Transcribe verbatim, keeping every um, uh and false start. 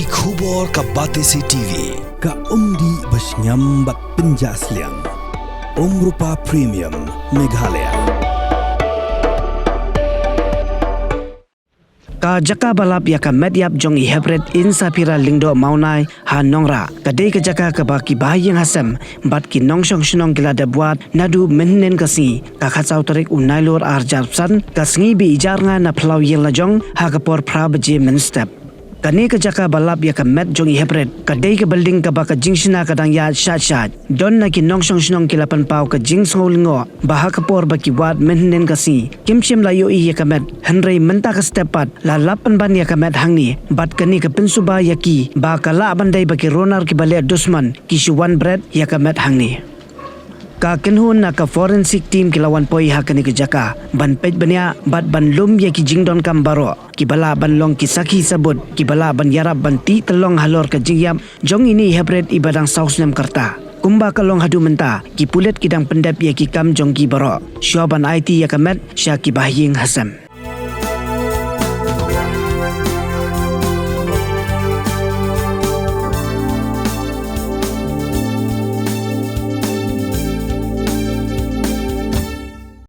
Ki khubor ka Batesi T V, ka umdih ba shngiam bad pynjah sliang. Umrupa Premium, Meghalaya. Ka jaka ba lap ïa ka met ïap jong i Heprit Insaphira Lyngdoh Mawnai ha Nongrah, ka dei ka jaka kaba ki bahaïing hasem bad ki nongshong shnong ki la dep wad naduh mynhynnin ka sngi, ka khatsaw tarik u Nailur arhajar arphew san, ka sngi ba ïajar nga na phyllaw ïing lajong ha ka por phra baje mynstep. Kane ka jaka ba lap ïa ka met jong i Heprit, ka dei ka building kaba ka jingshna ka dang ïaid shait shait. Don na ki nongshong shnong ki la pynpaw ka jingsngew lyngngoh ba ha ka por ba ki wad mynhynnin ka sngi, kim shym la ïohi ïa ka met, hynrei mynta ka step pat la lap pynban ïa ka met hangne, bad kane ka pynsuba ïa ki ba ka lah ban dei ba ki runar kiba leh dusmon ki shu wan bret ïa ka met hangne. Ka kynhun na ka forensic team ki la wan poi ha kane ka jaka ban peit bniah bad ban lum ïa ki jingdonkam baroh, kiba lah ban long ki sakhi sabut kiba lah ban ïarap ban tih tyllong halor ka jingïap jong ine i Heprit iba dang saw snem ka rta. Kumba ka long haduh mynta, ki pulit ki dang pyndep ïa ki kam jong ki baroh, shuwa ban aiti ïa ka met sha ki bahaïing hasem.